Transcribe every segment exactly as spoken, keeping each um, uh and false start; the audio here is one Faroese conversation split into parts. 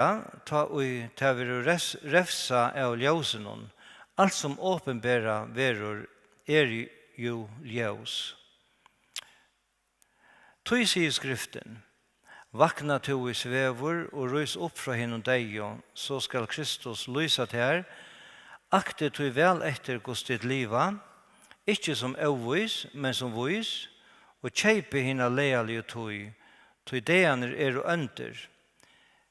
Ja, tá ið tað verður res-, revsað av ljósinum. Alt sum opinberað verður, er jú ljós. Tí sigur Skriftin: Vakna tú, ið svevur, og rís upp frá hinum deyðu, so skal Kristus lýsa tær. Akta tí væl eftir, hvussu tit liva, ikki sum óvís, men sum vís, og keypið hina lagaligu tíð, tí dagarnir eru óndir.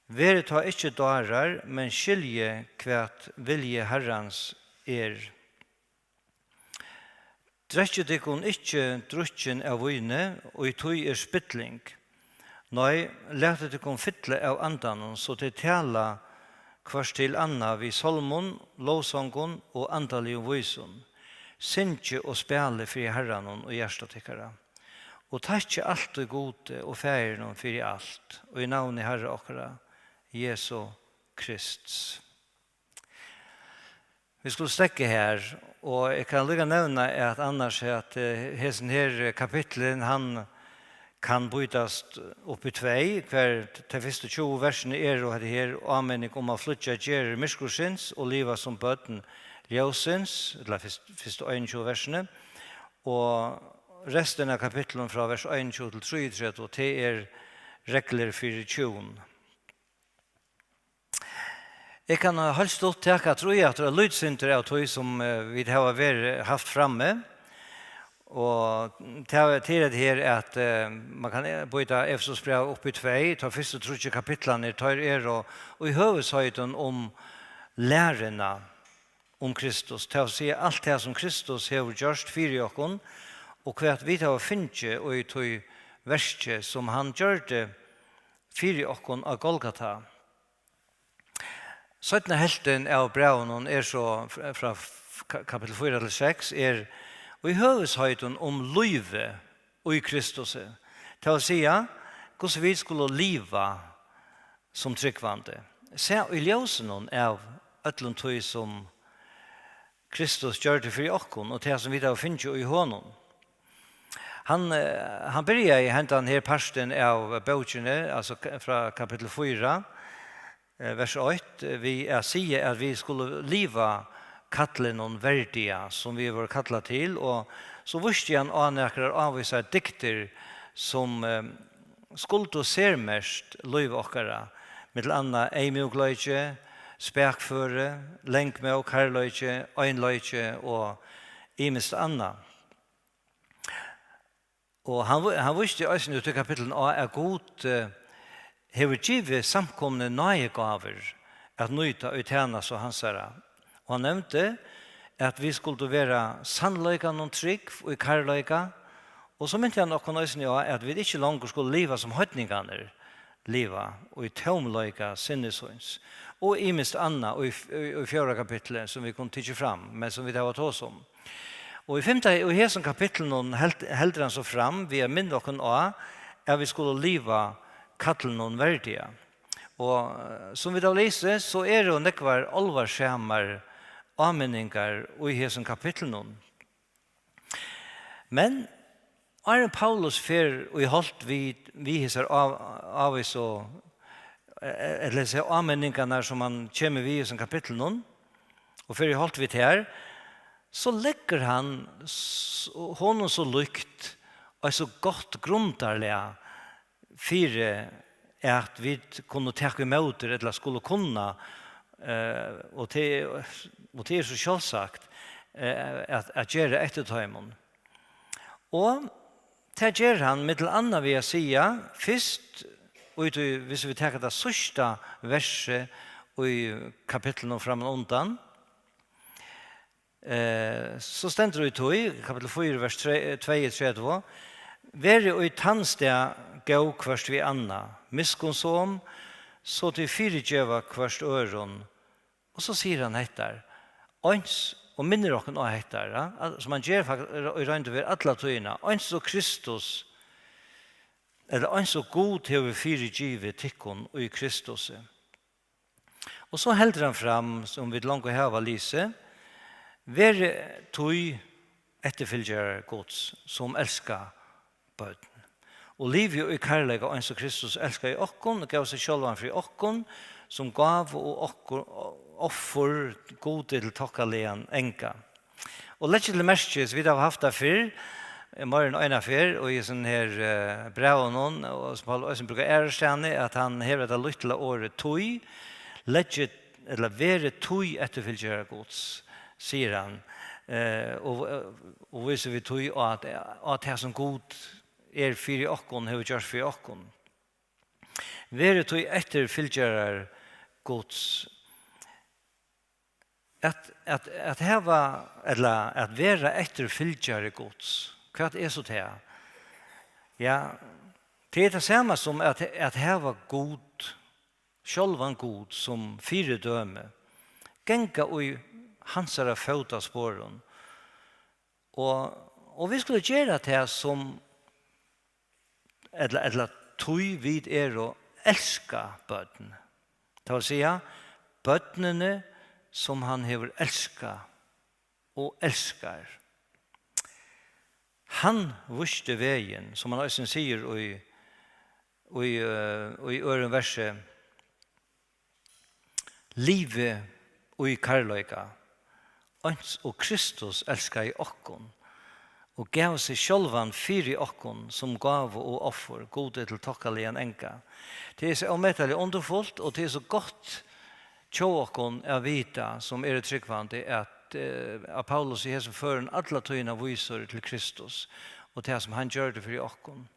Verið tá ikki dárar, men skiljið, hvat vilji Harrans er. Drekkið tykkum ikki drukkin av víni, í tí er spilling. Nei, latið tykkum fylla av Andanum, so tit tala hvørt til annað við sálmum, lovsongum og andaligum vísum. Syngið og spælið fyri Harranum í hjarta tykkara. Og takkið altíð Gudi og Faðirinum fyri alt, í navni Harra okkara Jesu Krists. Vit skulu steðga her, og eg kann líka nevna, at annars at, eh, hesin her, eh, kapittulin, hann kann býtast upp í tvey, har tey fyrstu tjúgu versini eru hetta her, áminning um at flýggja gerðir myrkursins og liva sum børn ljósins, ella fyrst-, fyrstu einogtjúgu versini, og restin av kapitlinum frá vers einogtjúgu til trýogtretivu, tað er reglur fyri hjún. Eg kann heilt stutt taka aftur í aftur eitt lítið sindur av tí, sum, eh, vit hava verið, havt frammi. Og tað, tað er hetta her, at, eh, man kann, eh, býta Efesusbræv upp í tvey, teir fyrstu tríggir kapitlarnir, teir eru í høvuðsheitum um læruna um Kristus, tað vil siga, alt tað, sum Kristus hevur gjørt fyri okkum, og hvat vit hava fingið í tí verki, sum hann gjørdi fyri okkum á Golgata. Seinna helvtin av brævinum er so fr-, frá f-, ka-, kapittul fýra til seks, er í høvuðsheitum um lívið í Kristusi. Tað vil siga, hvussu vit skulu liva sum trúgvandi. Sæð í ljósinum av øllum tí, sum Kristus gjørdi fyri okkum, og tað, sum vit hava fingið í honum. Hann, eh, hann byrjaði hendan her partin av bókini, altso k-, frá kapittul fýra, eh, vers eitt, eh, við at siga, at vit skulu liva kallinum verdiga, sum vit vóru kallað til, og so vísti hann á nakrar ávísar dygdir, sum, eh, skuldu sermerkt lív okkara, millum annað eyðmjúkleiki, spakføri, langmóð, kærleiki, einleiki og ymiskt annað. Og hann, hann vísti eisini út í kapitlinum á, at Gud, eh, hevur givið samkomuni náðigávur at nýta í tænastu hansara. Og hann nevndi, at vit skuldu vera sannleikanum trúgv í kærleika, og so minti hann okkum eisini á, at vit ikki longur skulu liva sum heidningarnir liva, í tómleika sinnis síns, og ymiskt annað í, í, í fjórða kapitli, sum vit kunnu tikið fram, men sum vit hava tosað um. Og í fimta, og í hesum kapitlinum held-, heldur hann so fram við at minna okkum á, at vit skulu liva kallinum verdiga. Og, eh, sum vit hava lisið, so eru nógvar álvarsamar áminningar í hesum kapitlinum. Men áðrenn Paulus fer í holt við, við hesar á-, ávísu, eh, ella hesar áminningarnar, sum hann kemur við í hesum kapitlinum, og fer í holt við tær, so leggur hann s-, honum so líkt eitt so gott grundarlag fyri, at vit kunnu taka ímóti, ella skulu kunna, eh, og tað, og tað er so sjálvsagt, eh, at, at gera eftir teimum. Og tað ger hann millum annað við at siga, fyrst, og í tí, hvis vit taka tað síðsta versið í kapitlinum frammanundan, Eh, so stendur í tí, kapittul fýra, vers tveyogtretivu: "Verið í tann stað góð hvørt við annað, miskunnsom, so tit fyrigeva hvørt øðrum." Og so sigur hann hetta, eins, og minnir okkum á hetta, ja, at, sum hann ger fak-, í roynd og veru alla tíðina, eins og Kristus, ella eins og Gud hevur fyrigivið tykkum í Kristusi. Og so heldur hann fram, sum vit longu hava lisið: "Verið tí eftirfylgjarar Guds, sum elska børn, og livið í kærleika, eins og Kristus elskaði okkum og gav seg sjálvan fyri okkum, sum gávu og okkur, offur Gudi til tokkaligan anga. Og leggið til merkis, vit hava havt tað fyrr, eh, meira enn eina ferð, og í hesum her, eh, brævinum, og sum Paulus eisini brúkar aðrastaðni, at hann hevur hetta lítla orðið tí, leggið, ella verið tí eftirfylgjarar Guds, sigur hann, eh, og, og vísir við tí á at, á tað sum Gud er fyri okkum, hevur gjørt fyri okkum. Verið tí eftirfylgjarar Guds. At, at, at hava, ella at vera eftirfylgjari Guds, hvat er so tað? Ja, tað er tað sama sum at, at hava Gud, sjálvan Gud, sum fyridømi, ganga í hansara fótasporum. Og, og vit skulu gera tað sum, ella, ella tí vit eru elskað børn. Tað vil siga, børnini sum hann hevur elskað og elskar. Hann vísti vegin, sum hann eisini sigur í, í, eh, í øðrum versi, livið í kærleika, eins og Kristus elskaði okkum og gav seg sjálvan fyri okkum sum gávu og offur, Gudi til tokkaligan anga. Tað er so ómetaliga undurfult, og tað er so gott hjá okkum at vita, sum eru trúgvandi, at, eh, at Paulus í hesum førum alla tíðina vísir til Kristus og tað, sum hann gjørdi fyri okkum.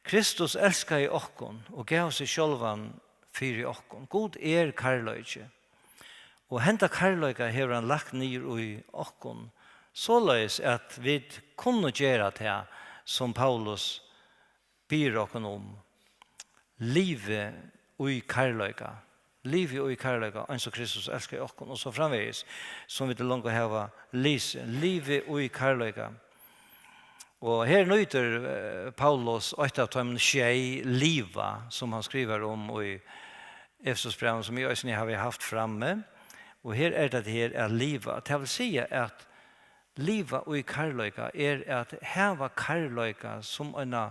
Kristus elskaði okkum og gav seg sjálvan fyri okkum. Gud er kærleiki, og henda kærleika hevur hann lagt niður í okkum, soleiðis at vit kunnu gera tað, sum Paulus biður okkum um. Livið í kærleika. Livið í kærleika, eins og Kristus elskaði okkum, og so framvegis, sum vit longu hava lisið. Livið í kærleika. Og her nýtir, eh, Paulus eitt av teimum sjey liva, sum hann skrivar um í Efesusbrævinum, sum eg eisini havi havt frammi. Og her er tað her at liva. Tað vil siga at liva í kærleika er at hava kærleika sum eina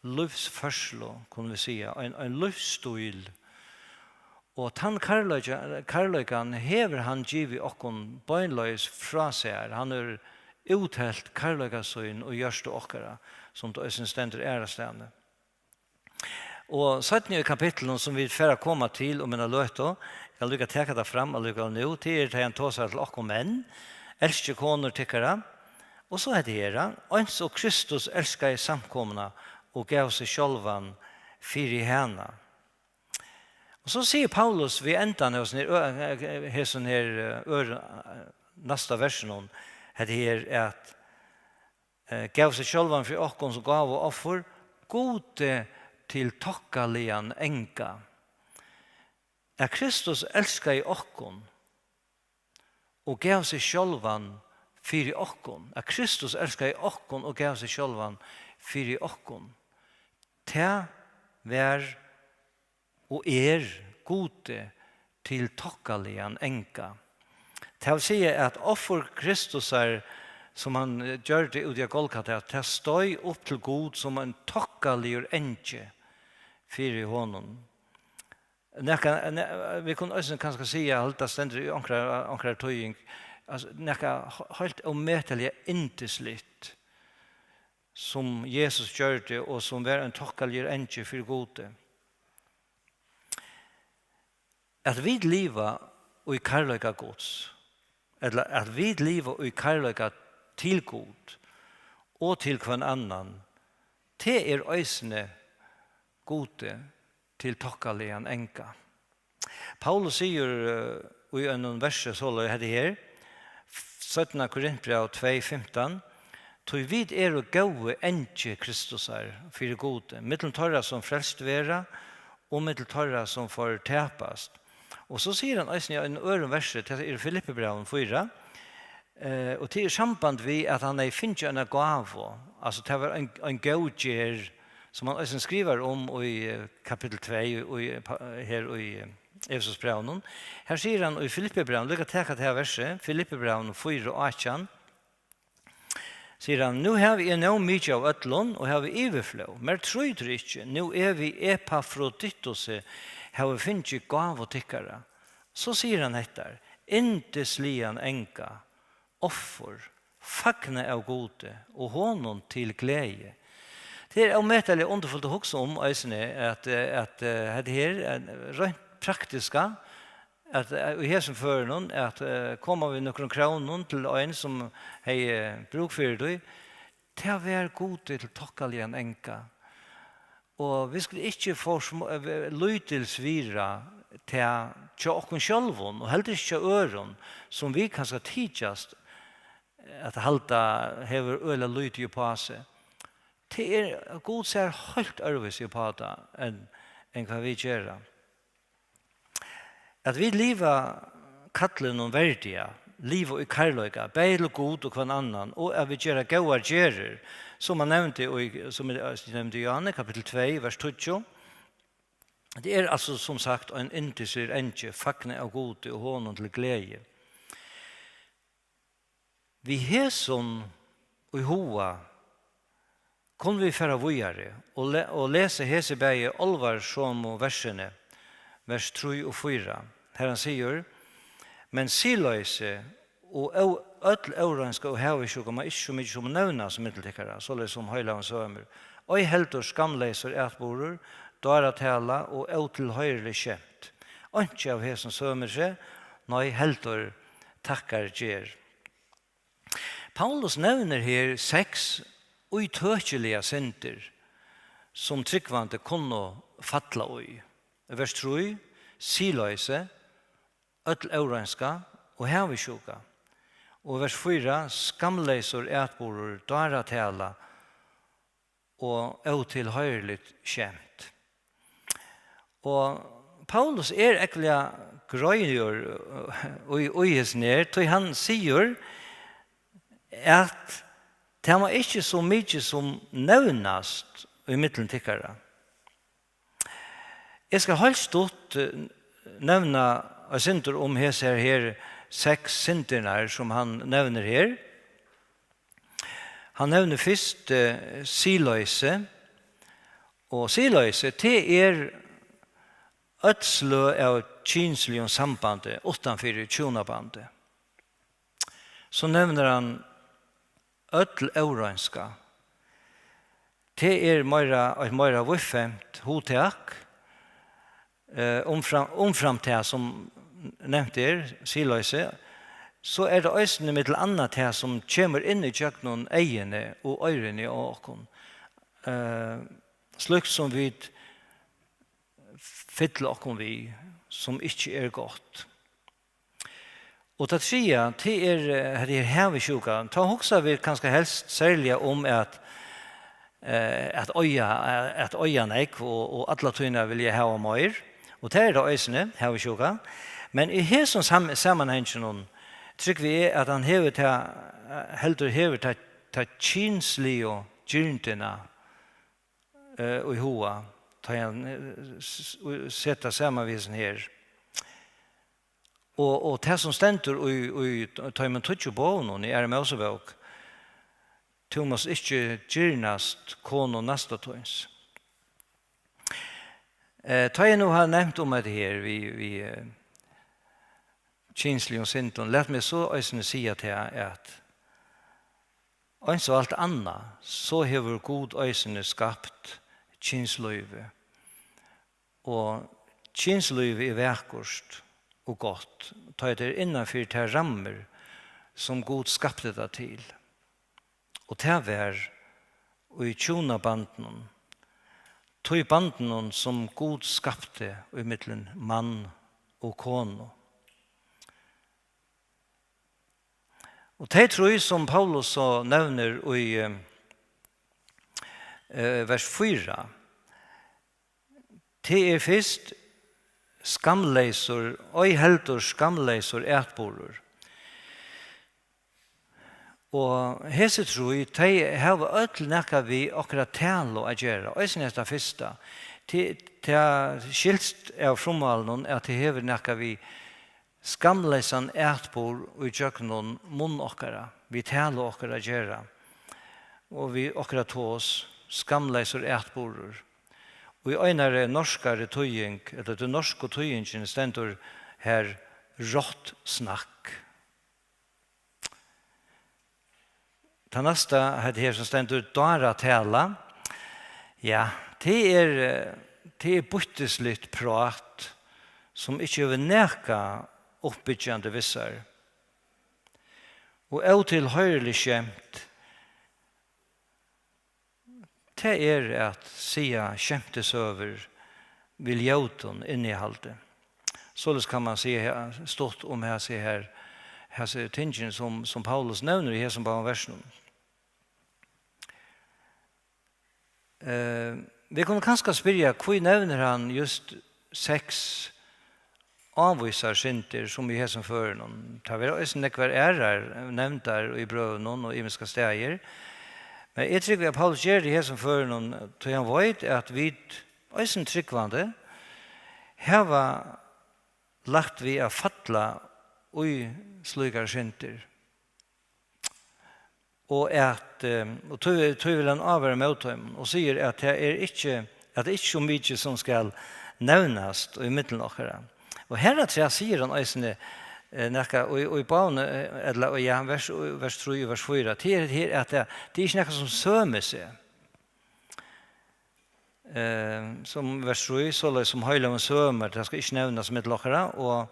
lívsførslu, kunnu vit siga, ein, ein lívsstíl. Og tann kærleika, kærleikan hevur hann givið okkum beinleiðis frá sær. Hann hevur úthelt kærleika sín í hjørtu okkara, sum tað eisini stendur aðrastaðni. Og seinni í kapitlinum, sum vit fara at koma til um eina løtu, eg kann líka taka tað fram allíkavæl nú, tað er, tá hann tosar til okkum menn, elskið konur tykkara, og so hetta her, eins og Kristus elskaði samkomuna og gav seg sjálvan fyri hana. Og so sigur Paulus við endan av hesum her, ø-, hesum her, ø, øðrum, ø, næsta versinum, hetta her, at, eh, gav seg sjálvan fyri okkum sum gávu og offur, Gudi til tokkaligan anga. At Kristus elskaði okkum og gav seg sjálvan fyri okkum. At Kristus elskaði okkum og gav seg sjálvan fyri okkum. Tað var og er Gudi til tokkaligan anga. Tað vil siga, at offur Kristusar, sum hann, eh, gjørdi úti á Golgata, tað steig upp til Gud sum ein tokkaligur angi fyri honum. Nakað, ne-, vit kunnu eisini kanska siga, at tað stendur í onkrari, onkrari týðing, altso, nakað he-, heilt ómetaliga yndisligt, sum Jesus gjørdi, og sum var ein tokkaligur angi fyri Gudi. At vit liva í kærleika Guds, ella at vit liva í kærleika til Gud og til hvønn annan, tað er eisini Gudi til tokkaligan anga. Paulus sigur, eh, í einum versi soleiðis, hetta her, seinna Korintbræv tvey fimtan: "Tí vit eru góði angi Kristusar fyri Gudi, millum teirra, sum frelst verða, og millum teirra, sum fortapast." Og so sigur hann eisini í einum øðrum versi, tað er Filippibrævinum fýra, eh, og tað er í samband við, at hann hevði fingið eina gávu, altso, tað var ein, ein góðgerð, sum hann eisini skrivar um í, eh, kapittul tvey, í, eh, pa-, her í, eh, Efesusbrævinum. Her sigur hann í Filippibrævinum, líka taka tað her versið, Filippibrævinum fýra og átjan, sigur hann: "Nú havi eg nóg mikið av øllum og havi yvirflóð. Mær trýtur ikki. Nú er við Epafroditusi havi fingið gávu tykkara. So sigur hann hetta: Yndisligan anga, offur, fagnað av Gudi og honum til gleði. Tað er ómetaliga undurfult at hugsa um eisini, at, eh, at, eh, hetta her er reint praktiska, at, eh, í hesum førinum, at, eh, koma við nøkrum krónum til ein, sum hevði brúk fyri tí, tað var Gudi til tokkaligan anga. Og vit skulu ikki forsm-, eh, lítilsvirða tað hjá okkum sjálvum, og heldur ikki hjá øðrum, sum vit kanska tykjast at halda hevur øgiliga lítið uppá seg. Tað er, at Gud sær heilt øðrvísi uppá tað, enn, enn hvat vit gera. At vit liva kallinum verdiga, liva í kærleika, bæði til Gud og hvønn annan, og at vit gera góðar gerðir, sum hann nevndi í, sum eg nevndi í Johanne, kapittul tvey, vers tíggju. Tað er altso, sum sagt, ein yndisligur angi, fagnað av Gudi og honum til gleði. Við hesum í huga kunnu vit fara víðari og le-, og lesa hesi bæði álvarsomu versini, vers trý og fýra, har hann sigur: Men siðloysi og ó-, øll óreinska og havisjúka má ikki so mikið sum nevnast millum tykkara, soleiðis sum heilagin sømir. Ei heldur skamleysur atburður, dáratala og ótilhoyrilig skemmt. Einki av hesum sømir seg, nei, heldur takkargerð. Paulus nevnir her seks ítøkiligar syndir, sum trúgvandi kunnu falla í. Vers trý, siðloysi, øll óreinska og havisjúka. Og vers fýra, skamleysur atburður, dáratala og ótilhoyriligt skemmt. Og Paulus er ógvuliga greiður, eh, í, í hesum her, tí hann sigur, at tað má ikki so mikið sum nevnast í millum tykkara. Eg skal heilt stutt, eh, nevna eitt sindur um hesar her seks syndirnar, sum hann nevnir her. Hann nevnir fyrst, eh, siðloysi. Og siðloysi, tað er øll sløg av kynsligum sambandi uttanfyri hjúnabandið. So nevnir hann øll óreinska. Tað er meira, eitt meira víðfemt hugtak, eh, umfram, umframt tað sum nevnt er, siðloysi, so er tað eisini millum annað tað sum kemur inn í gjøgnum eyguni og oyruni á okkum. Eh, slíkt sum vit fylla okkum við, sum ikki er gott. Og tað triðja, tað er, eh, hetta er havisjúka. Tá hugsa vit kanska helst serliga um at, eh, at eiga, at eiga nógv og, og alla tíðina vilja hava meir. Og tað er tað eisini, havisjúka. Men í hesum sam-, samanhanginum trúgvi eg, at hann hevur tað, eh, heldur hevur tað, tað kynsligu girndina, eh, í huga, tá hann, eh, s-, s-, setir tað saman við hesum her. Og, og tað, sum stendur í, í teimum tíggju boðunum í Aðru Mósebók: Tú mást ikki girnast konu næsta tíns. Eh, tá eg nú havi nevnt um hetta her við, við, eh, kynsligum syndum, lat meg so eisini siga tað, at eins og alt annað, so hevur Gud eisini skapt kynslívið. Og kynslívið er vakurt og gott, tá ið tað er innan fyri tær rammur, sum Gud skapti tað til. Og tað var í hjúnabandinum, tí bandinum, sum Gud skapti ímillum mann og konu. Og tey trý, sum Paulus so nevnir í, eh, eh, vers fýra, tað er fyrst skamleysur, ei heldur skamleysur atburður. Og hesi trý, tey hava øll nakað við okkara talu at gera. Eisini hetta fyrsta. Tað, tað skilst av frummálinum, at tað hevur nakað við skamleysan atburð í gjøgnum munn okkara, við talu okkara at gera, og við okkara tos, skamleysur atburður. Í einari norskari týðing, ella tí norsku týðingini, stendur har rått snakk. Tað næsta, hetta her sum stendur dáratala, ja, tað er, eh, tað er býttisligt prát, sum ikki hevur nakað uppbyggjandi við sær. Og ótilhoyrilig skemt, tað er at siga skemtisøgur við ljótum innihaldi. Soleiðis kann man siga her, stutt um hasi her, hasi tingini, sum, sum Paulus nevnir í hesum báðum versunum. Eh, vit kunnu kanska spyrja, hví nevnir hann just seks ávísar syndir, sum í hesum førinum? Tað verða eisini nógvar aðrar nevndar í brøvunum og ymiskar staðir. Men eg trúgvi, at Paulus ger tað í hesum førinum, tí hann veit, at vit, eisini trúgvandi, hava lætt við at falla í slíkar syndir. Og at, eh, og tí, tí vil hann ávara mót teimum og sigur, at tað er ikki, at tað er ikki so mikið, sum skal nevnast í millum okkara. Og harafturat sigur hann eisini, eh, nakað í, í báðum, eh, ella, ja, vers, vers trý og vers fýra. Tað er her, at tað, tað er ikki nakað, sum sømir seg. Eh, sum vers trý, soleiðis sum heilagum sømir, tað skal ikki nevnast millum okkara, og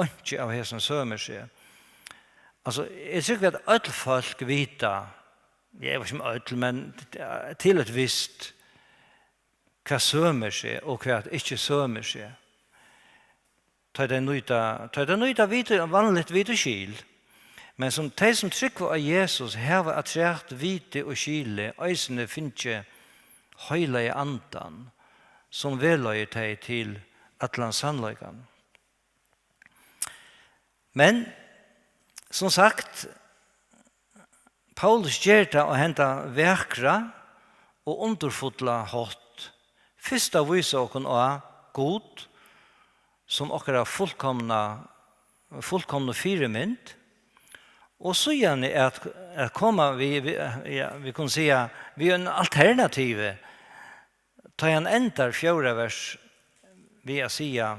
einki av hesum sømir seg. Altso, eg trúgvi, at øll fólk vita, eg veit ikki, um øll, men til eitt vist, hvat sømir seg og hvat ikki sømir seg. Tá tey nýta, tá tey nýta vit, vanligt vit og skil. Men sum tey, sum trúgva á Jesus, hava afturat viti og skili eisini fingið Heilaga Andan, sum vegleiðir tey til allan sannleikan. Men, sum sagt, Paulus ger tað á henda vakra og undurfulla hátt. Fyrst at vísa okkum á Gud sum okkara fullkomna, fullkomnu fyrimynd, og síðani at, at koma við, við, ja, vit kunnu siga, við ein alternativi, tá hann endar fjórða vers við at siga: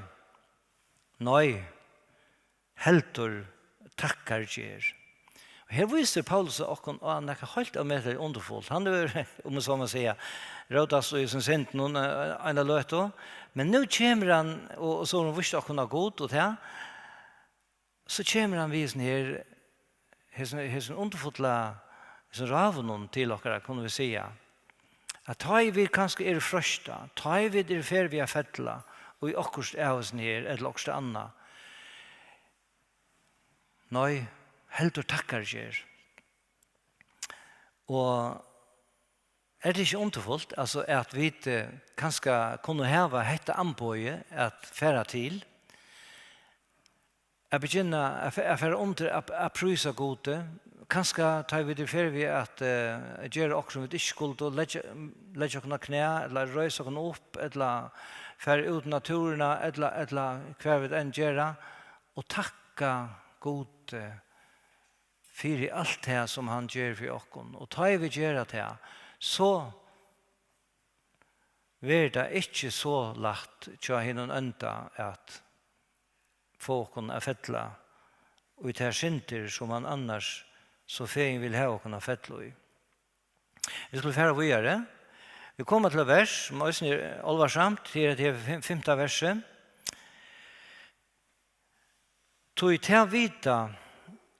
Nei, heldur takkargerð. Og her vísir Paulus okkum á nakað heilt ómetaliga undurfult. Hann hevur, um eg so má siga, rótast í sín synd nú, eh, eina løtu, men nú kemur hann, og, og so hevur hann víst okkum á Gud og tað, so kemur hann við hesum her, hesum, hesum undurfulla, hesum ráðunum til okkara, kunnu vit siga, at tá ið vit kanska eru freistað, tá ið vit eru í ferð við at fella í okkurt av hesum her, ella okkurt annað, nei, heldur takkargerð. Og er tað ikki undurfult, altso, at vit, eh, kanska kunnu hava hetta amboðið at fara til, at begynna at fe-, at fara undir at, at prísa Gudi, kanska tá vit eru í ferð við at, eh, at gera okkurt, sum vit ikki skuldu, leggja, leggja okkum á knæ, ella reisa okkum upp, ella fara út í náttúruna, ella, ella hvat vit enn gera, og takka Gudi fyri alt tað, sum hann ger fyri okkum. Og tá ið vit gera tað, so verður tað ikki so lætt hjá hinum ónda at fáa okkum at fella í tær syndir, sum hann annars so fegin vil hava okkum at fella í. Vit skulu fara víðari. Vit koma til eitt vers, sum eisini er álvarsamt, tað er hetta her fim-, fimta versið. Tí tað vita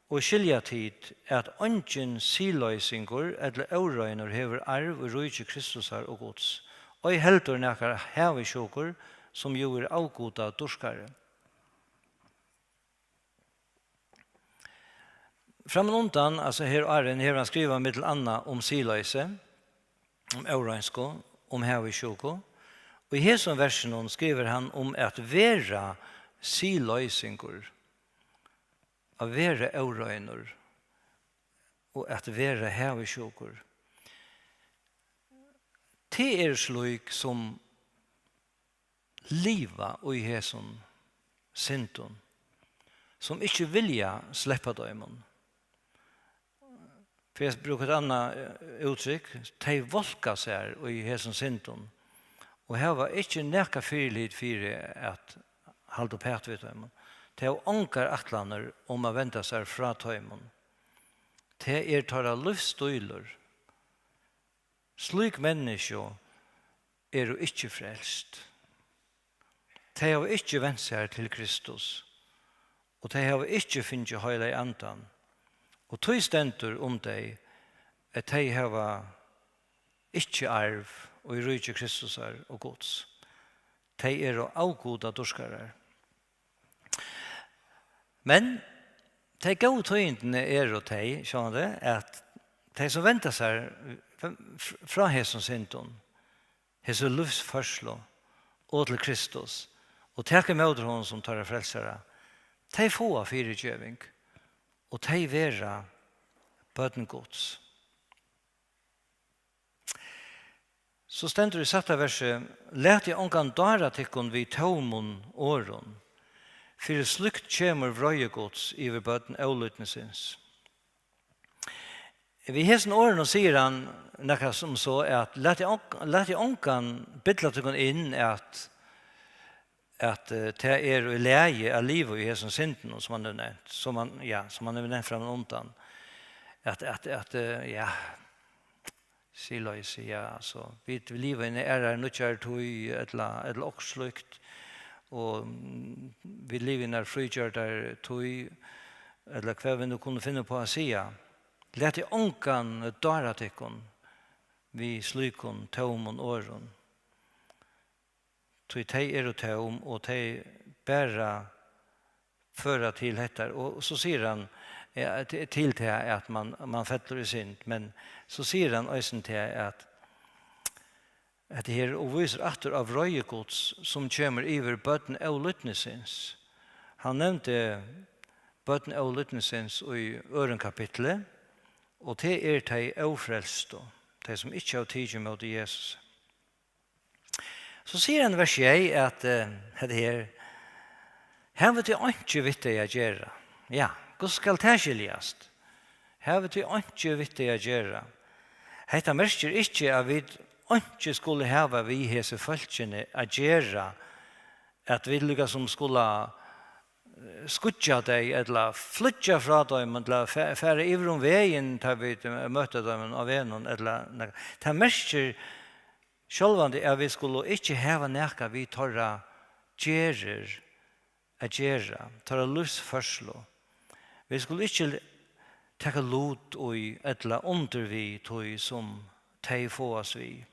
og skilja tit, at eingin siðloysingur ella óreinur hevur arv í ríki Kristusar og Guds, ei heldur nakar havisjúkur, sum jú er avgudadýrkari. Frammanundan, altso her áðrenn, hevur hann skrivað millum annað um siðloysi, um óreinsku, um havisjúku. Og í hesum versinum skrivar hann um at vera siðloysingur, at vera óreinur og at vera havisjúkur. Tað eru slík, sum liva í hesum syndum, sum ikki vilja sleppa teimum. Fyri at brúka eitt annað, eh, úttrykk, tey volka sær í hesum syndum og hava ikki nakað fyrilit fyri at halda uppat við teimum. Tey hava ongar ætlanir um at venda sær frá teimum. Tað er teirra lívsstílur. Slík menniskju eru ikki frelst. Tey hava ikki vent sær til Kristus, og tey hava ikki fingið Heilaga Andan, og tí stendur um tey, at tey hava ikki arv í ríki Kristusar og Guds. Tey eru avgudadýrkarar. Men tey góðu tíðindini eru tey, sjálvandi, at tey, sum venda sær f-, f-, frá hesum syndum, hesi lívsførslu og til Kristus, og taka ímóti honum sum teirra frelsara, tey fáa fyrigeving, og tey verða børn Guds. So stendur í sætta versi: "Latið ongan dára tykkum við tómum orðum, fyri slíkt kemur vreiði Guds yvir børn ólýdnisins." Við hesum orðunum sigur hann nakað sum so, at latið onk-, latið ongan billa tykkum inn, at, at, eh, tað er í lagi at liva í hesum syndum, sum hann hevur nevnt, sum hann, ja, sum hann hevur nevnt frammanundan. At, at, at, eh, ja, siðloysi, ja, altso, vit liva í eini aðrari, nýggjari tíð, ella, ella okkurt slíkt, og, mm, vit liva í einari frígjørdari tíð, ella hvat vit nú kunnu finna upp á at siga. Latið ongan dára tykkum við slíkum tómum orðum, tí tey eru tóm, og tey bara føra til hetta. Og so sigur hann, eh, til, til tað, at man, man fellur í synd, men so sigur hann eisini tað, at, at her, og vísir aftur á vreiði Guds, sum kemur yvir børn ólýdnisins. Hann nevndi børn ólýdnisins í øðrum kapitli, og tað er tey ófrelstu, tey, sum ikki hava tikið ímóti Jesus. So sigur hann í vers sjey, at, eh, hetta her: "Hava tit einki við tey at gera?" Ja, hvussu skal tað skiljast? "Hava tit einki við tey at gera?" Hetta merkir ikki, at vit einki skulu hava við hesi fólkini at gera, at vit líka sum skula, eh, skýggja tey, ella flýggja frá teimum, ella fa-, fara yvir um vegin, tá vit, eh, møta teimum á vegnum, ella nakað. Tað merkir sjálvandi, at vit skulu ikki hava nakað við teirra gerðir at gera, teirra lívsførslu. Vit skulu ikki taka lut í ella undir við tí, sum tey fáast við.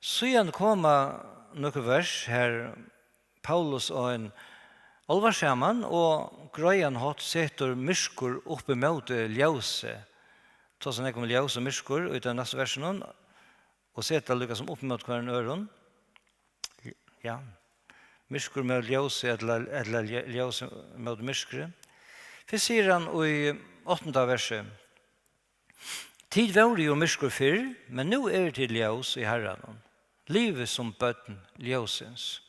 Síðan koma nøkur vers, har Paulus á ein álvarsaman og greiðan hátt setur myrkur upp ímóti ljósi. Tosar nógv um ljós og myrkur í teimum næstu versunum, og seta líka sum upp ímóti hvørjum øðrum. Ja. Myrkur móti ljósi, ella, ella lj-, ljós móti myrkri. Fyrst sigur hann í áttanda versi: "Tit vóru jú myrkur fyrr, men nú eru tit ljós í Harranum. Livið sum børn ljósins."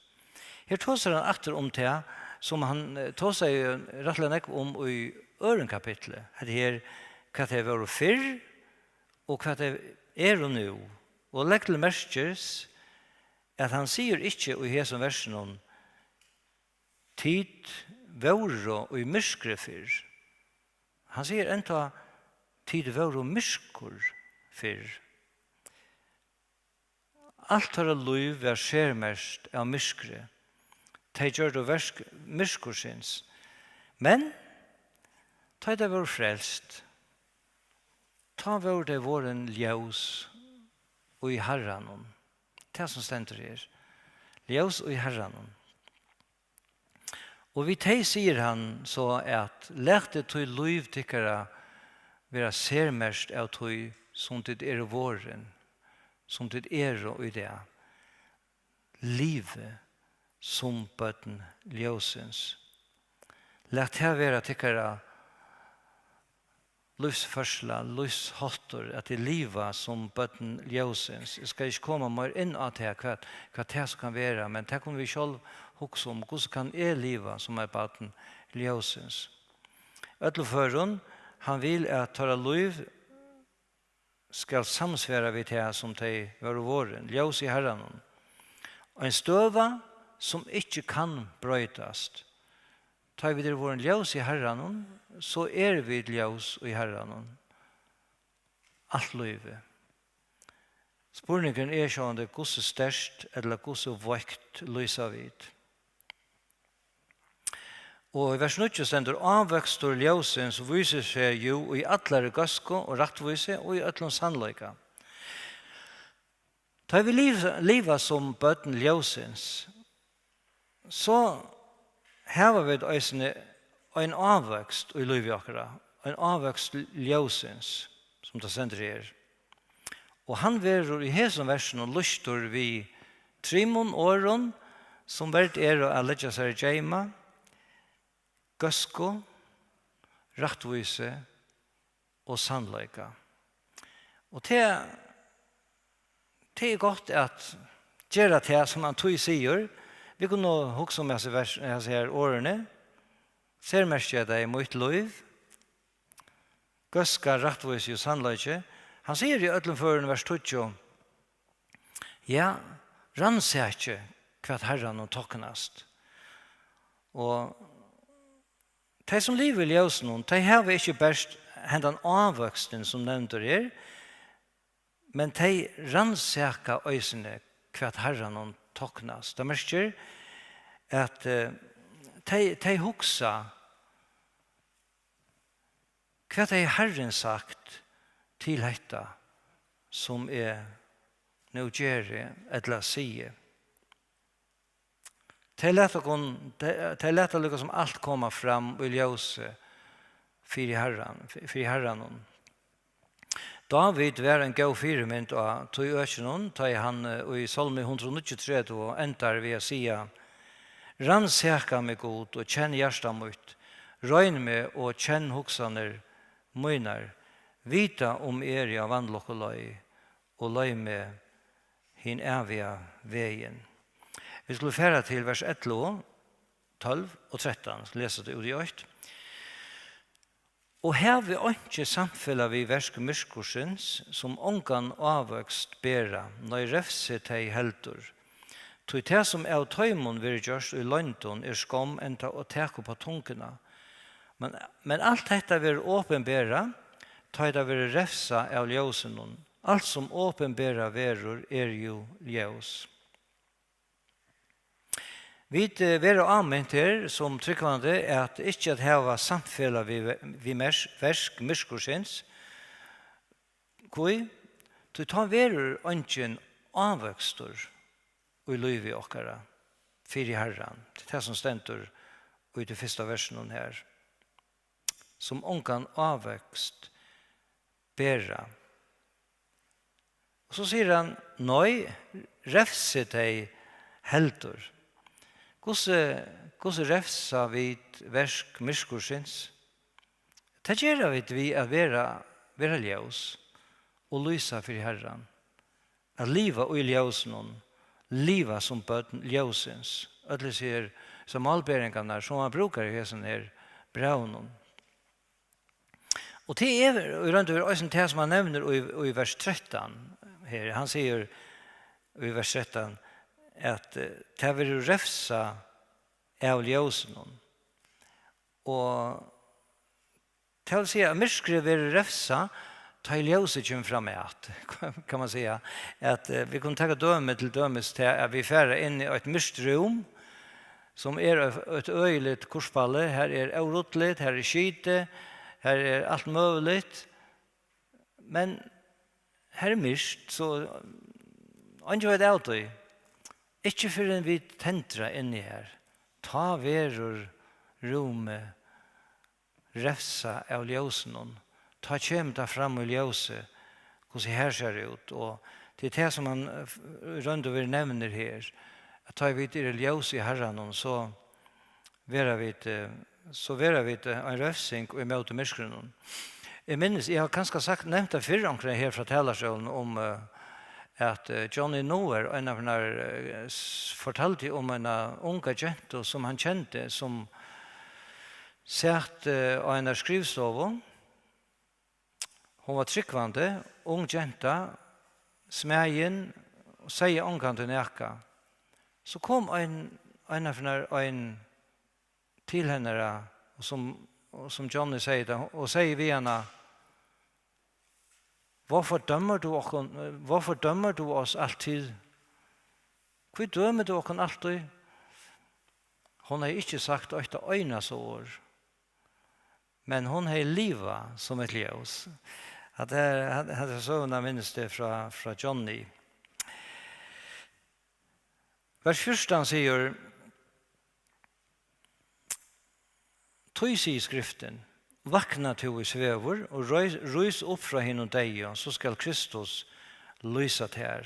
Her tosar hann aftur um tað, sum hann, eh, tosaði rættiliga nógv um í øðrum kapitli. Hetta her, hvat tey vóru fyrr, og hvat tey eru nú. Og legg til merkis, at hann sigur ikki í hesum versinum: "Tit vóru í myrkri fyrr." Hann sigur enntá: "Tit vóru myrkur fyrr." Alt teirra lív var sermerkt av myrkri. Tey gjørdu verk myrkursins. Men tá tey vóru frelst, tá vóru tey vorðin ljós í Harranum. Tað sum stendur her. Ljós í Harranum. Og við tey sigur hann so, at: "Latið tí lív tykkara vera sermerkt av tí, sum tit eru vorðin, sum tit eru í dag. Livið sum børn ljósins." Lat tað vera tykkara lívsførsla, lívsháttur, at tit liva sum børn ljósins. Eg skal ikki koma meir inn á tað, hvat, hvat tað so kann vera, men tað kunnu vit sjálv hugsa um. Hvussu kann eg liva sum eitt barn ljósins? Øllum førum, hann vil, at teirra lív skal samsvara við tað, sum tey vóru vorðin, ljós í Harranum. Ein støða, sum ikki kann broytast. Tá vit eru vorðin ljós í Harranum, so eru vit ljós í Harranum. Alt lívið. Spurningurin er sjálvandi, hvussu sterkt ella hvussu veikt lýsa vit. Og í vers níggju stendur: "Ávøkstur ljósins vísir seg jú í allari góðsku og rættvísi og í øllum sannleika." Tá vit liv-, liva sum børn ljósins, so hava vit eisini ein ávøkst í lívi okkara, ein ávøkst ljósins, sum tað stendur her. Og hann verður í hesum versinum lýstur við trimum orðum, sum verd eru at leggja sær í geyma: góðsku, rættvísi og sannleika. Og tað, tað er gott at gera tað, sum hann tí sigur. Vit kunnu hugsa um hasi vers-, hasi her orðini. Sermerkja tey mítt lív. Góðska, rættvísi og sannleiki. Hann sigur í øllum førum, vers tíggju: "Ja, rannsaki, hvat Harranum toknast." Og tey, sum liva í ljósinum, tey hava ikki bert hendan ávøkstin, sum nevndur er, men tey rannsaka eisini, hvat Harranum toknast. Tað merkir, at, eh, tey, tey hugsa, hvat hevði Harrin sagt til hetta, sum eg nú geri ella sigi? Tey lata okkum, tey, tey lata líka sum alt koma fram í ljósi fyri Harran, fyri Harranum. Dávid var ein góð fyrimynd á tí økinum, tá ið hann, eh, í Sálmi hundrað og níggjuogtretivu endar við at siga: "Rannsaka meg, Gud, og kenn hjarta mítt, royn meg og kenn hugsanir mínar, vita um eg eri á vanlukkuleið, og leið meg hin æviga vegin." Vit skulu fara til vers ellivu, tólv og trettan, lesa tað út í eitt. "Og havi einki samfelag við verk myrkursins, sum ongan ávøkst bera, nei, revsi tey heldur. Tí tað, sum av teimum verður gjørt í loyndum, er skomm enda at taka upp á tunguna. Men, men alt hetta verður opinberað, tá ið tað verður revsað av ljósinum. Alt, sum opinberað verður, er jú ljós." Vit, eh, verða ámint her sum trúgvandi at ikki at hava samfelag við, við mers-, verk myrkursins. Hví? Tí tá verður eingin ávøkstur í lívi okkara fyri Harran. Tað er tað, sum stendur í tí fyrsta versinum her. "Sum ongan ávøkst bera." Og so sigur hann: "Nei, revsi tey heldur." Hvussu, hvussu revsa vit verk myrkursins? Tað gera vit við at vera, vera ljós og lýsa fyri Harran. At liva í ljósinum, liva sum børn ljósins. Øll hesi her, hesar málberingarnar, sum hann brúkar í hesum her brævinum. Og tað er í roynd og veru eisini tað, sum hann nevnir í, í vers trettan her. Hann sigur í vers trettan, at, eh, tað verður revsað av ljósinum. Og tað vil siga, at myrkrið verður revsað, tá ið ljósið kemur fram at, kann man siga. At, eh, vit kunnu taka dømi, til dømis tað, at vit fara inn í eitt myrkt rúm, sum er eitt, eitt øgiligt kurpali. Her er óruddiligt, her er skitið, her er alt møguligt. Men her er myrkt, so eingin veit av tí. Ikki fyrr enn vit tendra inni her. Tá verður rúmið revsað av ljósinum. Tá kemur tað fram í ljósið, hvussu her sær út. Og tað er tað, sum hann, eh, í roynd og veru nevnir her, at tá vit eru ljós í Harranum, so verða vit, eh, so verða vit, eh, ein revsing ímóti myrkrinum. Eg minnist, eg havi kanska sagt, nevnt tað fyrr, onkran her frá talarstólin, um, eh, at, eh, Johnny Noer, ein av nær, eh, s-, fortaldi um eina unga gentu, sum hann kendi, sum sat, eh, á einari skrivstovu. Hon var trúgvandi, ung genta, smæðin, og segði ongantíð nakað. So kom ein, ein av hennara, ein til hennara, og sum, og sum Johnny segði tað, og segði við hana: "Hvorfor dømmer du okkum, hvorfor dømmer du os altid? Hví dømir tú okkum altíð?" Hon hevði ikki sagt eitt einasta orð, men hon hevði livað sum eitt ljós. At her, her, her er søvn av minnes det fra, fra Johnny. Vers fjúrtan sigur: "Tí sigur Skriftin: Vakna, tú ið svevur, og reis, rís upp frá hinum deyðu, so skal Kristus lýsa tær."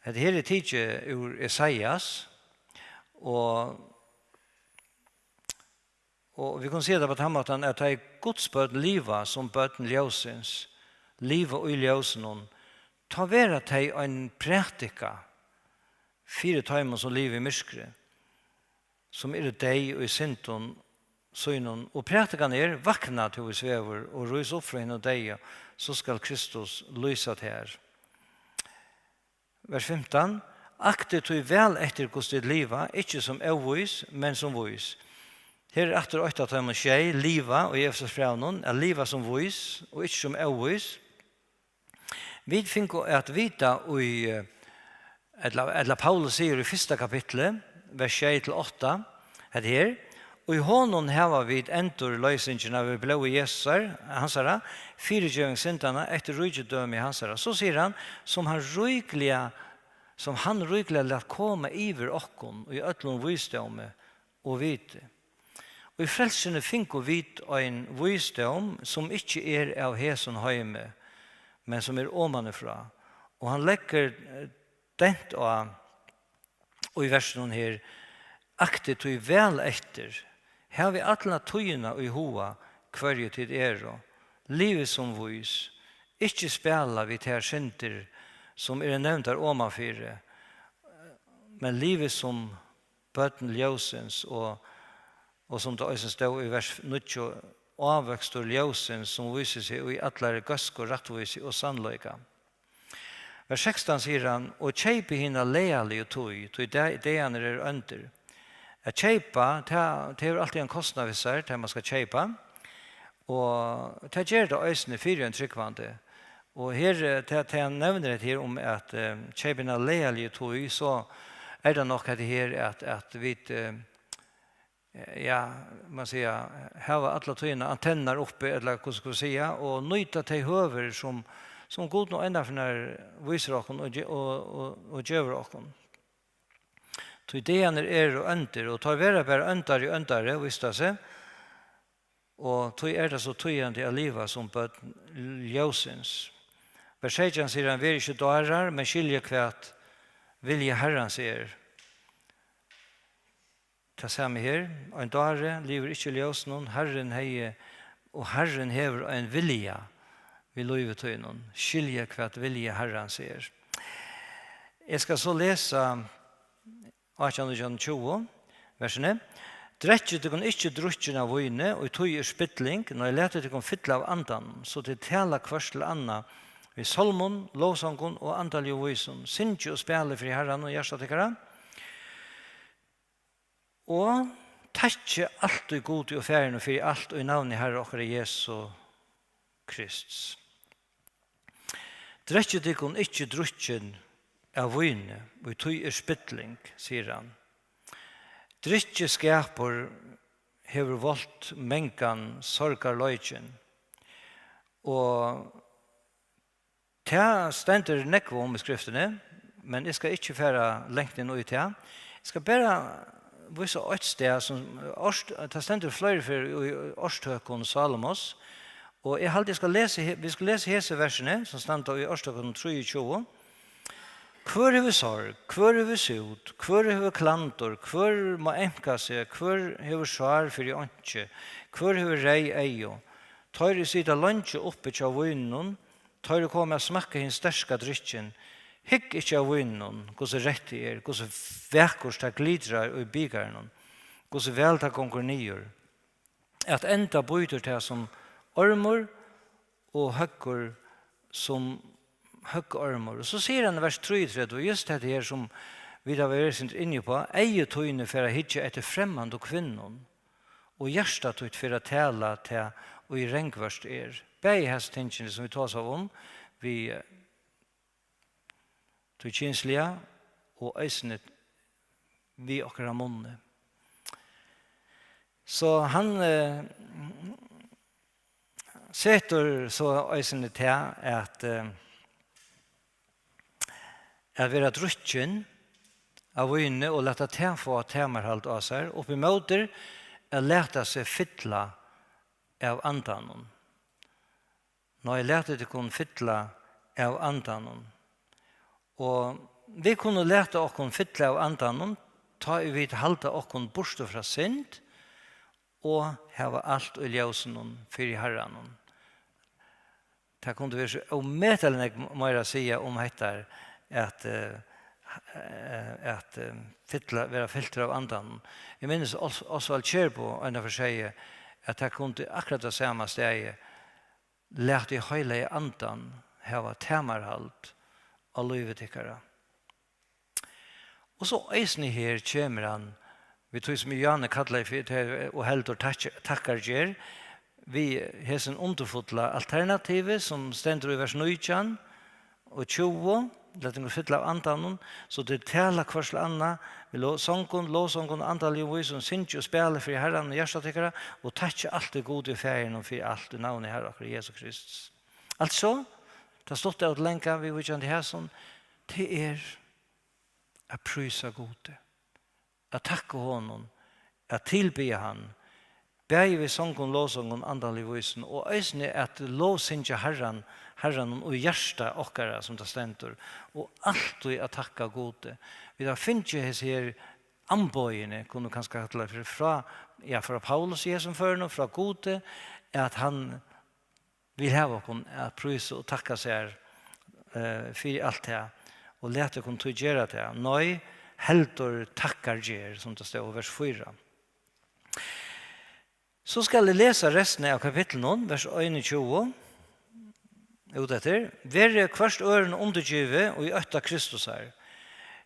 Hetta her er tikið úr Esaias, og, og vit kunnu siga tað á tann mátan, at tá ið Guds børn liva sum børn ljósins, liva í ljósinum, tá verða tey ein prædika fyri teimum, sum liva í myrkri, sum eru deyð í syndum sínum. Og prædikan er: "Vakna, tú ið svevur, og rís upp frá hinum deyðu, so skal Kristus lýsa tær." Vers fimtan: "Aktið tí væl eftir, hvussu tit liva, ikki sum óvís, men sum vís." Her er aftur eitt av teimum sjey, liva, í Efesusbrævinum, at liva sum vís og ikki sum óvís. Vit fingu at vita í, eh, ella, ella Paulus sigur í fyrsta kapitli, vers sjey til átta, hetta her: "Í honum hava vit endurloysingina við blóði Jesusar, hansara, fyrigeving syndanna eftir ríkidømi hansara." So sigur hann: "Sum hann ríkliga, sum hann ríkliga læt koma yvir okkum í øllum vísdómi og viti." Og í frelsuni fingu vit ein vísdóm, sum ikki er av hesum heimi, men sum er omanífrá. Og hann leggur, eh, dent á í versinum her: "Aktið tí væl eftir, havið alla tíðina í huga, hvørji tit eru, livið sum vís, ikki spæla við tær syndir, sum eru nevndar omanfyri, men livið sum børn ljósins." Og, og sum tað eisini stóð í vers níggju: "Ávøkstur ljósins, sum vísir seg í allari góðsku, rættvísi og sannleika." Vers sekstan sigur hann: "Og keypið hina lagaligu tíð, tí dag-, dagarnir eru óndir." At keypa, tað, tað hevur altíð ein kostnað við sær, tað man skal keypa. Og tað ger tað eisini fyri ein trúgvandi. Og her, eh, tað, tað hann nevnir hetta her um at, eh, keypa hina lagaligu tíð, so er tað nokk hetta her at, at vit, eh, ja, man siga, hava alla tíðina antennar uppi, ella hvussu skal vit siga, og nýta tey høvir, sum, sum Gud nú einaferð vísir okkum og ge-, og, og, og gevur okkum. Tí dagarnir eru óndir, og teir verða bara óndari og óndari, vísti tað seg. Og tí er tað so týðandi at liva sum børn ljósins. Vers seytjan sigur hann: "Verið ikki dárar, men skiljið, hvat vilji Harrans er." Tað sama her, ein dári livir ikki í ljósinum, Harrin hevði, og Harrin hevur ein vilja við lívi tínum. Skiljið, hvat vilji Harrans er. Eg skal so lesa átjan, nítjan, tjúgu, versini: "Drekkið tykkum ikki drukkin av víni, og tí er spilling, nei, latið tykkum fylla av Andanum, so tit tala hvørt til annað við sálmum, lovsongum og andaligum vísum. Syngið og spælið fyri Harranum í hjarta tykkara." Og takkið altíð Gudi og Faðirinum fyri alt í navni Harra okkara Jesu Krists. "Drekkið tykkum ikki drukkin av víni, og tí er spilling," sigur hann. Drykkjuskapur hevur volt mangan sorgarleikin, og tað stendur nógv um í Skriftini, men eg skal ikki fara langt inn í tað. Eg skal bara vísa eitt stað, sum ort-, tað stendur fleiri ferðir í Orðtøkum Salomos, og eg haldi, eg skal lesa he-, vit skulu lesa hesi versini, sum standa í Orðtøkum trýogtjúgu. "Hvør hevur sorg? Hvør hevur sút? Hvør hevur klandur? Hvør má emka seg? Hvør hevur sár fyri einki? Hvør hevur reyð eygu? Teir, ið sita leingi uppi hjá víninum, teir, ið koma at smakka hin sterka drykkin. Hygg ikki av víninum, hvussu reytt tað er, hvussu vakurt tað glitrar í bikarinum, hvussu væl tað gongur niður. At enda bítur tað sum ormur, og høggur sum høggormur. Og so sigur hann í vers trýogtretivu, just hetta her sum vit hava verið sindur inni uppá: Eygu tíni fara at hyggja eftir fremmandu kvinnum, og hjarta títt fer at tala tað, ið rangvørt er. Bæði hasi tingini, sum vit tosaðu um, við, eh, tí kynsliga og eisini við okkara munni. So hann, eh, setur so eisini tað at, eh, at vera drukkin av víni og lata tað fáa tamarhald á sær, upp ímóti at lata seg fylla av Andanum. Nei, latið tykkum fylla av Andanum. Og vit kunnu lata okkum fylla av Andanum, tá ið vit halda okkum burtur frá synd og hava alt í ljósinum fyri Harranum. Tað kundi verið so ómetaliga nógv meira at siga um hetta, at, eh, at, eh, fylla, vera fyltur av Andanum. Eg minnist Os-, Oswald Chirbo einaferð segði, at tað kundi akkurát tað sama staðið: Latið Heilaga Andan hava tamarhald á lívi tykkara. Og so eisini her kemur hann við tí, sum Johannes kallaði fyri, og heldur takk-, takkargerð, við hesin undurfulla alternativi, sum stendur í vers nítjan og tjúgu: Lat tykkum fylla av Andanum, so tit tala hvørt til annað við lo-, songum, lovsongum og andaligum vísum, syngið og spælið fyri Harranum í hjarta tykkara, og takkið altíð Gudi Faðirinum fyri alt í navni Harra okkara Jesu Krists. Altso, tað stutta og langa viðvíkjandi hesum, tað er at prísa Gudi, at takka honum, at tilbiðja hann, bæði við songum, lovsongum, andaligum vísum, og eisini at lovsyngja Harran, Harranum í hjarta okkara, sum tað stendur, og altíð at takka Gudi. Vit hava fingið hesi her amboðini, kunnu kanska kalla fyri, frá, ja, frá Paulus í hesum førinum, frá Gudi, at hann vil hava okkum at prísa og takka sær, eh, fyri alt tað, og lat okkum tí gera tað. Nei, heldur takkargerð, sum tað stóð í vers fýra. So skal eg lesa restina av kapitlinum, vers einogtjúgu, út eftir: Verið hvørt øðrum undirgivið í ótta Kristusar.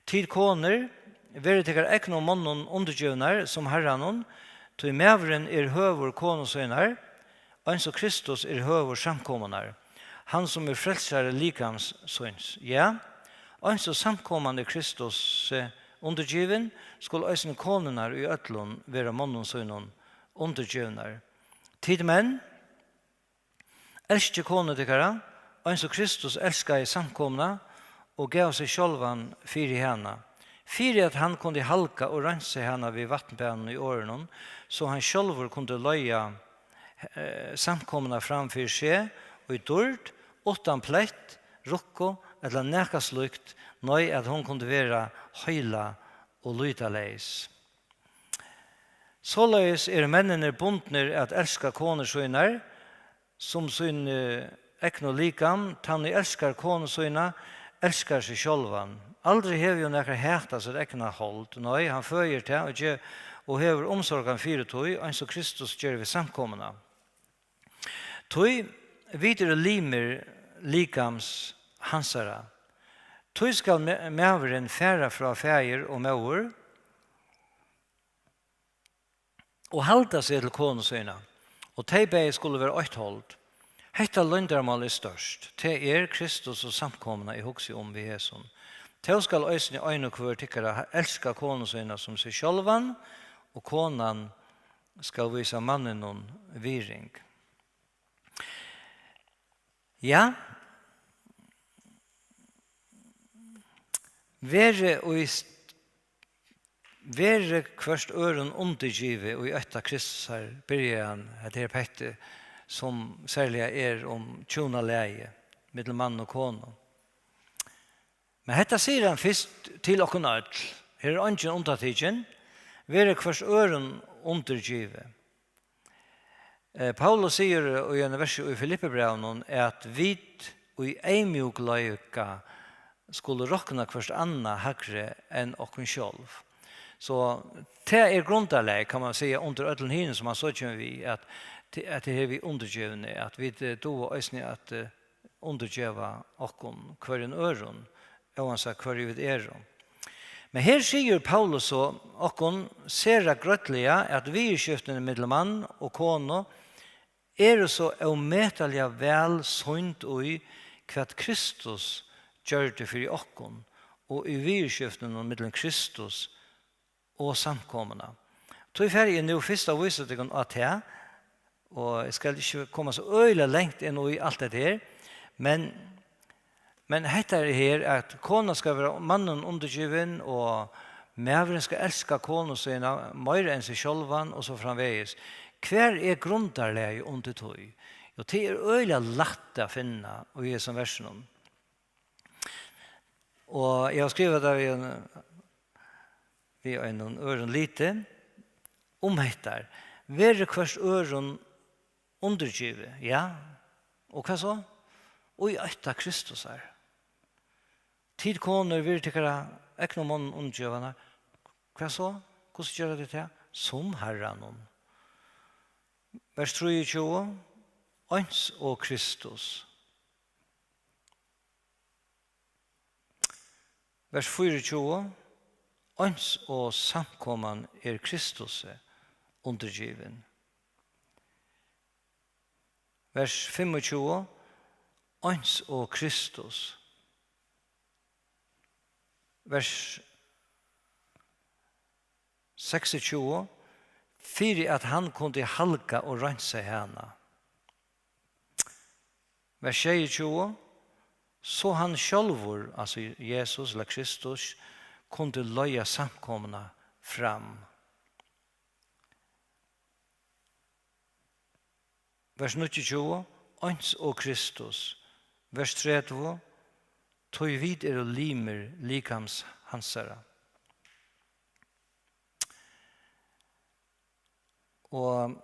Tit konur, verið tykkara egnu monnum undirgivnar sum Harranum, tí maðurin er høvur konu sínar, eins og Kristus er høvur samkomunnar, hann sum er frelsari likams síns. Ja, eins og samkoman er Kristus, eh, undirgivin, skulu eisini konurnar í øllum vera monnum sínum undirgivnar. Tit menn, elskið konur tykkara, eins og Kristus elskaði samkomuna og gav seg sjálvan fyri hana, fyri at hann kundi halga og reinsa hana við vatnbaðinum í orðinum, so hann sjálvur kundi leiða, eh, samkomuna fram fyri seg í dýrd, uttan plett, rukku ella nakað slíkt, nei, at hon kundi vera heila og lýtaleys. Soleiðis eru menninir bundnir at elska konur sínar, sum sín, eh, egnu likam. Tann ið elskar konu sína, elskar seg sjálvan. Aldri hevur jú nakar hatað sítt egna hold, nei, hann føðir tað og ge-, og hevur umsorgan fyri tí, eins og Kristus ger við samkomuna. Tí vit eru limir likams hansara. Tí skal ma-, maðurin fara frá faðir og móður, og halda seg til konu sína, og tey bæði skulu vera eitt hold. Hetta loyndarmál er stórt, tað er Kristus og samkomuna, eg hugsi um við hesum. Tó skal eisini ein og hvør tykkara elska konu sína sum seg sjálvan, og konan skal vísa manninum virðing. Ja, verið í st-, verið hvørt øðrum undirgivið í ótta Kristusar, byrjar hann hetta her pettið, sum serliga er um hjúnalagið millum mann og konu. Men hetta sigur hann fyrst til okkum øll. Her er eingin undantikin. Verið hvørt øðrum undirgivið. Eh, Paulus sigur í einum versi í Filippibrævinum, at vit í eyðmjúkleika skulu rokna hvørt annað hægri enn okkum sjálv. So tað er grundarlag, kann man siga, undir øllum hinum, sum hann so kemur við, at til, at tað her við undirgevni, at vit, eh, duga eisini at, eh, undirgeva okkum hvørjum øðrum, óansæð hvørji vit eru. Men her sigur Paulus so okkum sera grøtliga, at viðurskiftini millum mann og konu eru so ómetaliga væl sýnd í, hvat Kristus gjørdi fyri okkum, og í viðurskiftunum millum Kristus og samkomuna. Tí fari eg nú fyrst at vísa tykkum á tað, og eg skal ikki koma so øgiliga langt inn í alt hetta her, men, men hetta er her, at kona skal vera mannin undirgivin, og maðurin skal elska konu sína meira enn seg sjálvan, og so framvegis. Hvar er grundarlagið undir tí? Jo, tað er øgiliga lætt at finna í hesum versunum. Og eg havi skrivað tað við ein, við einum øðrum liti um hetta. Verið hvørt øðrum undirgivið, ja. Og hvat so? Og í eitt av Kristusar. Tit konur, verið tykkara egnu monnum undirgivnar. Hvat so? Hvussu gera tit tað? Sum Harranum. Vers trýogtjúgu. Eins og Kristus. Vers fýraogtjúgu. Eins og samkoman er Kristusi undirgivin. Vers fimmogtjúgu. Eins og Kristus. Vers seksogtjúgu. Fyri at hann kundi halga og reinsa hana. Vers sjeyogtjúgu. So hann sjálvur, altso Jesus ella Kristus, kundi leiða samkomuna fram. Vers níggjuogtjúgu. Eins og Kristus. Vers tretivu. Tí vit eru limir likams hansara. Og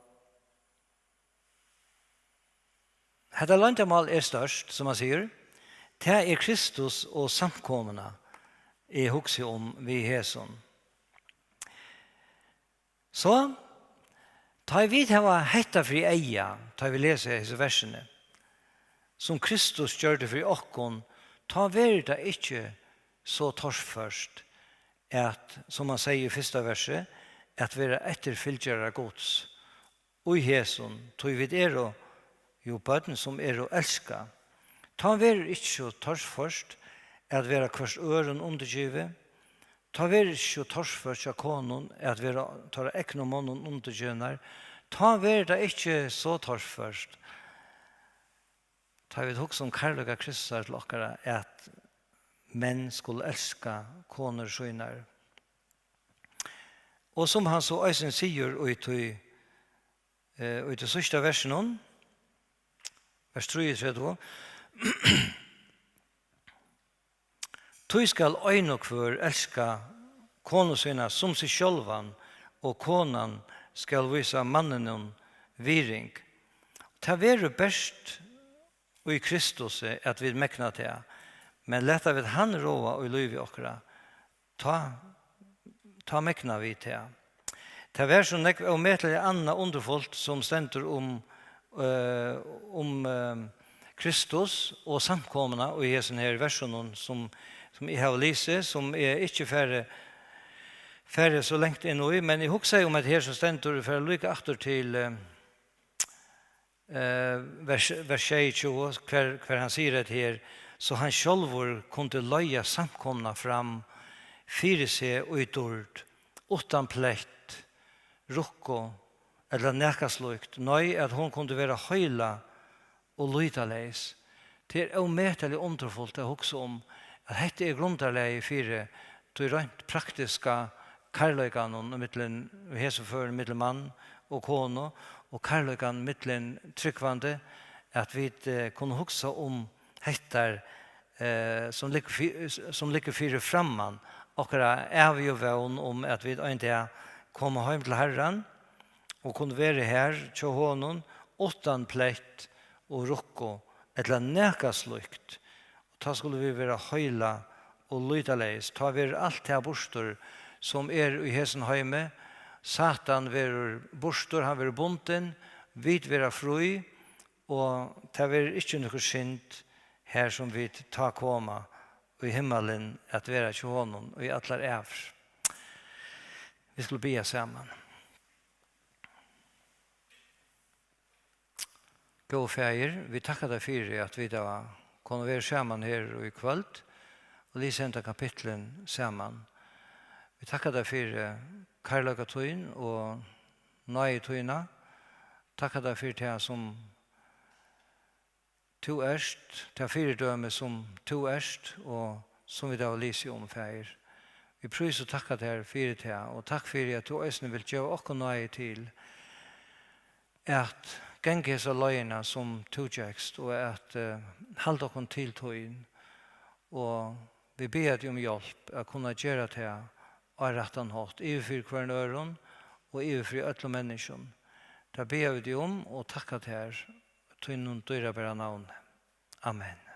hetta loyndarmál er stórt, sum hann sigur. Tað er Kristus og samkomuna, eg hugsi um við hesum. So, tá ið vit hava hetta fyri eyga, tá ið vit lesa hesi versini, sum Kristus gjørdi fyri okkum, tá verður tað ikki so torført at, sum hann segði í fyrsta versi, at vera eftirfylgjarar Guds. Í hesum, tí vit eru jú børn, sum eru elskað. Tá verður ikki so torført at vera hvørt øðrum undirgivið. Tá verður ikki so torført hjá konum at vera teirra egnu monnum undirgivnar. Tá verður tað ikki so torført, tá vit hugsa um kærleika Kristusar til okkara, at menn skulu elska konur sínar. Og sum hann so eisini sigur í tí, eh, í tí síðsta versinum, vers trýogtretivu: Tí skal ein og hvør elska konu sína sum seg sjálvan, og konan skal vísa manninum virðing. Tað verður bert í Kristusi, at vit megna tað, men lata vit hann ráða í lívi okkara, tá, tá megna vit tað. Tað var so nógv ómetaliga annað undurfult, sum stendur um, eh, um, eh, Kristus og samkomuna í hesum her versunum, sum, sum eg havi lisið, sum eg ikki fari, fari so langt inn í, men eg hugsaði um hetta her, sum stendur, eg fari líka aftur til, eh, eh, vers, vers sjeyogtjúgu, hvar, hvar hann sigur hetta her: So hann sjálvur kundi leiða samkomuna fram fyri seg í dýrd, uttan plett, rukku ella nakað slíkt, nei, at hon kundi vera heila og lýtaleys. Tað er ómetaliga undurfult at hugsa um, at hetta er grundarlagið fyri tí reint praktiska kærleikanum ímillum, í hesum førum, millum mann og konu, og kærleikan millum trúgvandi, at vit, eh, kunnu hugsa um hetta, eh, sum liggur fy-, sum liggur fyri framman, okkara ævigu vón um, at vit ein dag koma heim til Harran og kunnu vera har hjá honum uttan plett og rukku ella nakað slíkt. Og tá skulu vit vera heila og lýtaleys. Tá verður alt tað burtur, sum er í hesum heimi. Satan verður burtur, hann verður bundin. vit verða frí, og tað verður ikki nøkur synd, har sum vit tá koma í himmalin at vera hjá honum í allar ævir. Vit skulu biðja saman. Góði Faðir, vit takka tær fyri, at vit hava kunnað verið saman her í kvøld og lisið henda kapitlin saman. Vit takka tær fyri kærleika tín og náði tína. Takka tær fyri tað, sum tú ert, tað fyridømi, sum tú ert, og sum vit hava lisið um, Faðir. Vit prísa og takka tær fyri tað, og takk fyri, at tú eisini vilt geva okkum náði til at ganga hesa leiðina, sum tú gekst, og at, eh, halda okkum til tín. Og vit biðja teg um hjálp at kunna gera tað á rættan hátt, yvir fyri hvørjum øðrum og yvir fyri øllum menniskjum. Tað biðja vit teg um og takka tær í tínum dýrabara navni. Amen.